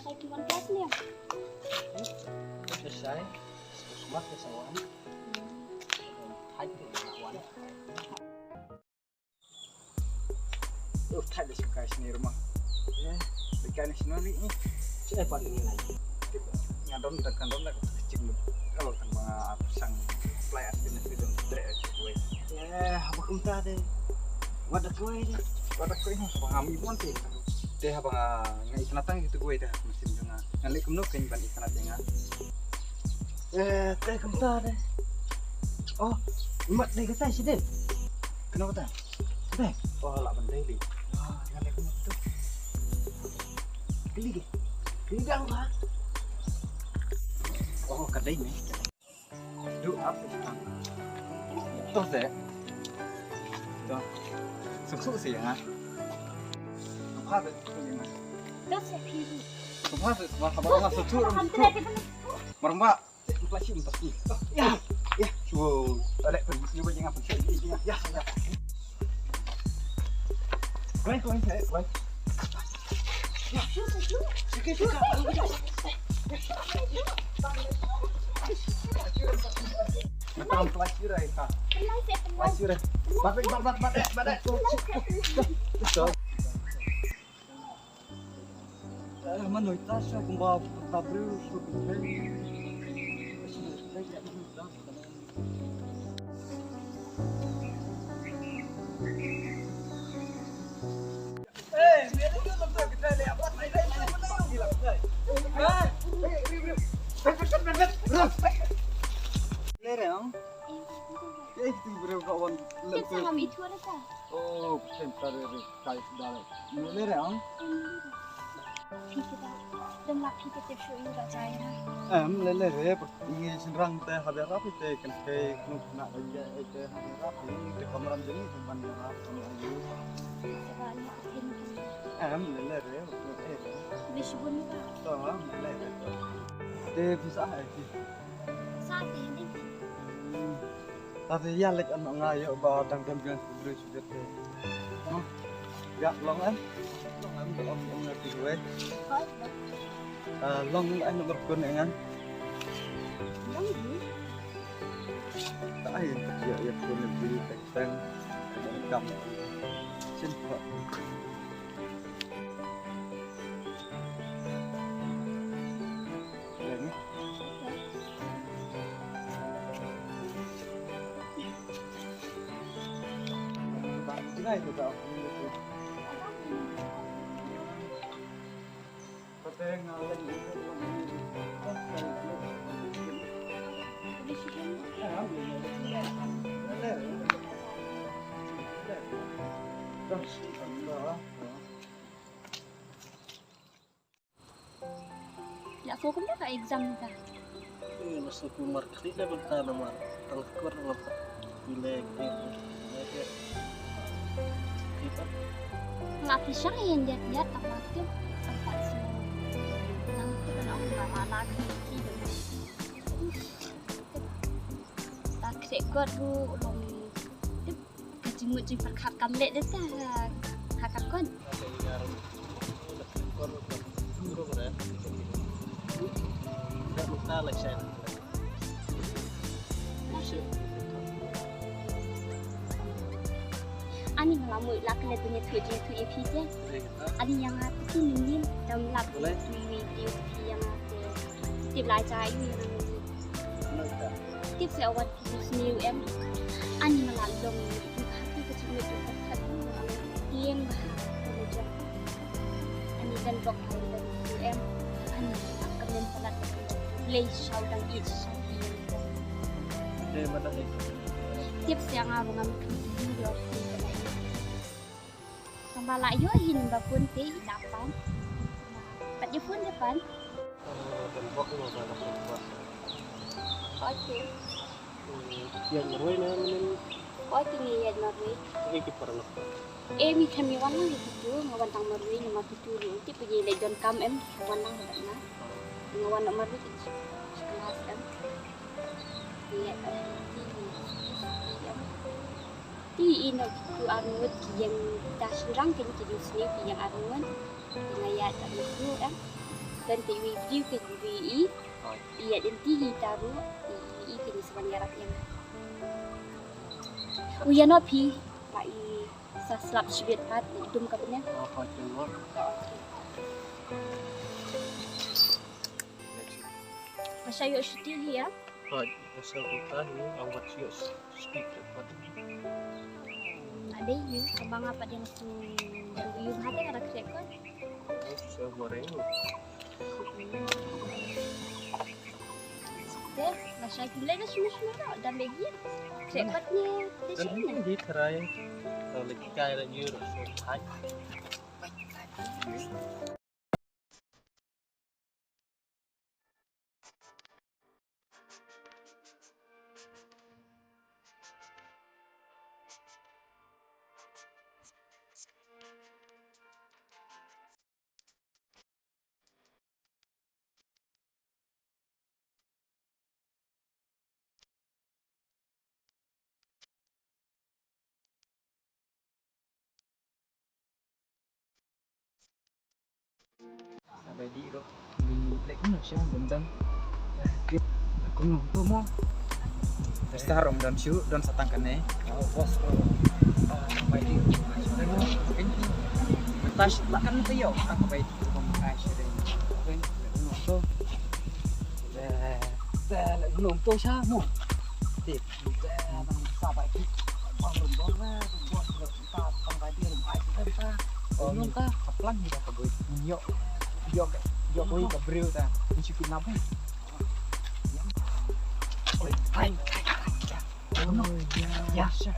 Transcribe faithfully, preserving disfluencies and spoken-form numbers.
Ai, ki wan klas ne? Ka shai, smat ka sa wan. Hai ki wan. Yo, thait da shuka sini rumah. Ya, dekat ni sini ni. Cik ai pat ni lai. Nga don da kan don da ka cik ni. Kalau tang ba nga sang play as kena freedom trek cik wei. Ya, haba kumta de. Wat da koi de. Wat da koi ni ba nga mi bon te. Te haba nga ngai kena tang itu wei de. Mesin jong nga. Ngan leh kumno kein ban ïa kynat ïa nga. Eh, te kumta de. Oh, mat de kata sih de. Kena kata. De. Oh, lah ban dei li. Ah, ngan leh kumno tu. Kili ke. Kili dang ha. Oh, ka dei me. Du ap. To se. To. Suk suk sih ya. Apa tu? Suk suk sih ya. To se phi. Suk suk sih. Maramba. Maramba. Inflasi, inflasi. Ya, ya. Wow. Ada pun, ni banyak apa? Ya, ya. Baik, baik, baik, baik. Ya. Okey, sudah. Macam inflasi dah, ya. Inflasi dah. Bat, bat, bat, bat, bat, bat. Mano ita sha kumba ta briew sha kumba. Lere ang. Kei tu briew ka wan. Kei salam itu ada ta? Oh, kei ta re. Kai dara. Mele re ang. Phi kida. Dang lap phi kete shu yu da jai na. Em, lele re. Ngi shin rang te hada rap te kan ke nuk na aja te hada rap te kamram jeni te ban rap te ayu. Seba ni te ni. Em, lele re. Ni shibun ni ba. To, em, lele re. Te pisa hai ki. Sa te ni. Tadi ya lek an nga yo ba dang dem gan. Ïa, long an. Long an, long an, long an, long an, long an. Ah, long an, long an, long an. Long an. Ta ai, ïa, ïa, long an, ïa, tek teng. Kam. Chin pa. Long an. Ïa, so kumta ka exam ta. Eh, masa ku mark khlieh da bynta namar tang kor ngam pat. Pile, pile, pile, pile. Nga phi shang ïa ïa ïa ta ma tip. Tang pat so. Nang tu kan ong ba ma la ki ki. Ta kre kor ru long tip. Ka jingmut jingpyrkhat kam leh de ta ha ka kon. Ani nga la mut la kane tu ne tu jing tu ïa phi te. Ani ïa nga tu nim nim dang lap tu ïa phi ïa nga te. Tip lai cha ïa nga. Tip se awan Sniew em. Ani nga la long ïa ka jingmut jingpyrkhat tieng bha ka la jong. Ani dang dok ha ïa ka sniew em. Ani la kmen palat ïa ka Blei shaw dang ïeit shaw ïeit. Tip se nga ba ngam. Tang ba la ïoh hi ba phone te i la pan. Pat ïa phone te pan. Kan bok no ba la phone ba. Oi te. Ïa marwei na mynnin. Oi te ngi ïa marwei. Ngi ki para lok. E mi khem mi wan ngi kitu nga wan tang marwei nga ma kitu ru. Te pagi le don kam em wan nang ba na. Nga wan marwei ki. Kelas em. Ïa em. Ti ino ki arngut ki ïeng da shynrang ki ki dei sniew ki ïeng arngut. Ki nga ïaid bad ki em. Don te iwei i briew kin ïohi ïa i. Hooid. Ïa lynti hi ta ruh i, i, i kin sa ban ïarap ïa nga. U ïa noh phi ba i sa slap shibit pat i dum ka bynta. Oh, hooid, hooid. Nga sa ïoh shuti hi ïa. Hooid, nga sa buta hi, nga wat ïoh shuti pat. Ade hi, ka ba nga pat ïa nga shu ïoh ha te ka da khreh kot. Sa goreng. Te, nga sa ki le da shim shim da, da me gi. Khreh kot ni, de shim ni. Di trai. Lagi kai la ïoh so thai. Sabai di ro. Ni lek no sha dendam. Tip aku nonton mo. Star om dam shu don satang kane. Oh, bos ro. Sabai di. Tas lakan tu yo. Aku bai di ko makai shu dei. Nonton. Nonton sha mo. Tip. Sabai di. Bang rum don lah. Bos ro. Ong ka, ka plan ni ka boi. Yo, yo, yo boi ka briew ta. Ni shu kidnap. Oi, hai, hai, hai. Ya, ya.